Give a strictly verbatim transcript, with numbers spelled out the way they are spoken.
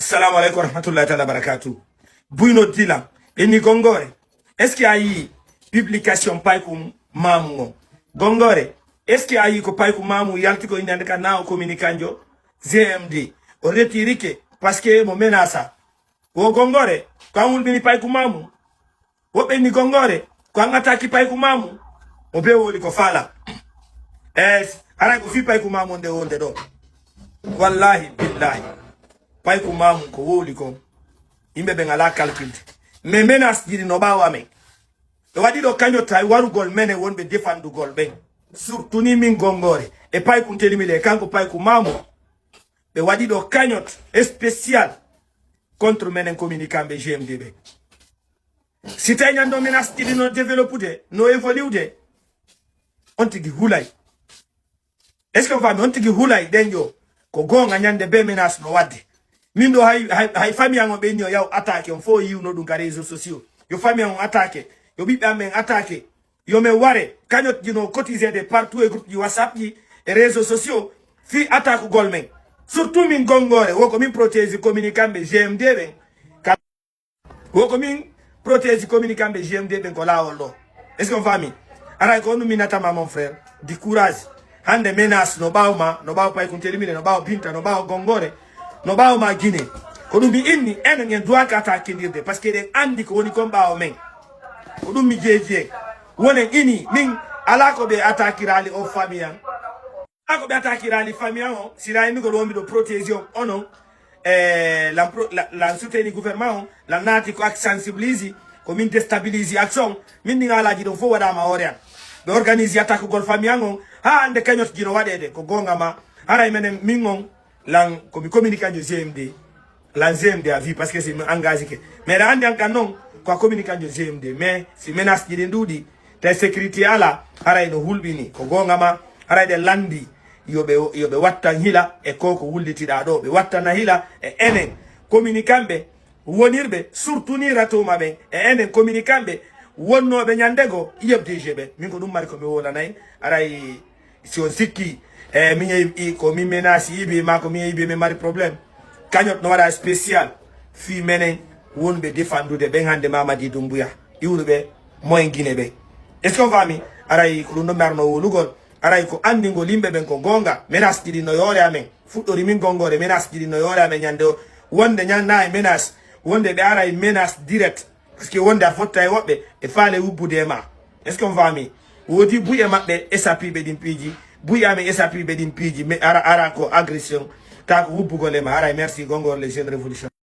Salamu alaikum warahmatullahi taala barakatu. Buyno Dilan, ɓenni Gongore, est-ce que a yi publication Payku Mamu on? Gongore, est-ce que a yi ko Payku Mamu yalti ko inde ande ka nawo communicanjo G M D? O retirike parce que mo menasa. Wo Gongore, ko an wulɓini Payku Mamu. Wo ɓenni Gongore, ko an attaque Payku Mamu. Mo be woli ko fala. Es, aray ko fi Payku Mamu nde wonde ɗo. Wallahi, billahi. Payku Mamu ko wowli kon. Yimɓe ɓen ala calculde. Mais menace ji ɗi no ɓaawo amen. Ɓe waɗi ɗo kañotta e warugol menen wonɓe defandugol ɓen. Surtout ni min Gongore. E Payku Telimile, kanko Payku Mamu. Ɓe waɗi ɗo kañot spécial contre menen communiquant ɓe G M D ɓe. Si tawi ñando menace ji ɗi no développude, no évolude, on tigi hulay. Est-ce que on fami? On tigi hulay ɗen yo. Ko goonga ñande be menace no wadde. Min ɗo hay, hay, hay famille an on ɓe inni o yaw attaque on fo yiwno ɗum ka réseaux sociaux. Yo famille an on attaque. Yo ɓiɓɓe amen attaque. Yo men ware. Kañot ji no cotisé de partout e groupe ji WhatsApp ji e réseaux sociaux. Fi attaque gol men. Surtout min Gongore. Wo ko min protège communiquant ɓe G M D ɓen. Wo ko min protège communiquant ɓe G M D ɓen ko laawol ɗo. Est-ce que on fami? Aray ko on ɗum mi natama mon frère. Du courage. Hande menace no ɓaawo ma, no ɓaawo Payku Telimile, no ɓaawo Binta, no ɓaawo Gongore, no ɓaawo ma Guinée. Ko ɗum mi inni, enen en duwaka attaquindirde, parce que eɗen andi ko woni kon ɓaawo men. Ko ɗum mi jeeji en. Wonen ini, min ala ko ɓe attaquirali o famille an. Ako ɓe attaquirali famille an on, sira inni ko ɗo miɗo protégé on, onon, eh, lan pro-, la, lan soutenir gouvernement on, lan naati ko ak sensibilise, ko min déstabilise action, min ɗin alaji ɗon fof waɗama hoore an. Ɓe organise attaque gol famille an on, ha hande kañot jino waɗede, ko gonga ma, haray menen min on, lan ko mi communique anjo G M D. Lan G M D a vie, parce que si mi engage ke. Mais ɗa andi an kan non, ko a communique anjo G M D. Mais si menace ji ɗin ɗuuɗi, te sécurité ala, haray no hulɓini. Ko gonga ma, haray ɗe landi, yo ɓe, yo ɓe wattan hila, e ko ko wullitiɗa ɗo. Ɓe wattana hila, e enen. Communiquant ɓe, wonirɓe, surtout ni ratoma ɓen, e enen communiquant ɓe, wonnoɓe ñande go, I F D G ɓe. Min ko ɗum mari ko mi wolanay, haray Si on sikki, eh, min yehi, i, ko min menace ibi, ma ko min yehi, min mari problème. Kañot no waɗa spécial. Fi menen wonɓe defandude ɓen hande Mamadi Doumbouya. Iwruɓe moyen Guinée ɓen. Est-ce que on fami? Aray ko ɗum ɗo mi arno wolugol. Aray ko andingol yimɓe ɓen ko gonga. Menace ji ɗin no yoore amen. Fuɗɗori min Gongore menace ji ɗin no yoore amen ñande o. Wonde ñanna e menace. Wonde ɓe aray menace direct. Parce que wonde a fotta e woɓɓe, ɓe faale wubbude e ma. Est-ce que on fami? Woodi buy e maɓɓe S A P ɓe ɗin piiji, buy amen S A P ɓe ɗin piiji, mais ara, ara ko agression, ta ko wubbugol e ma. Aray, merci, Gongor, les jeunes révolution.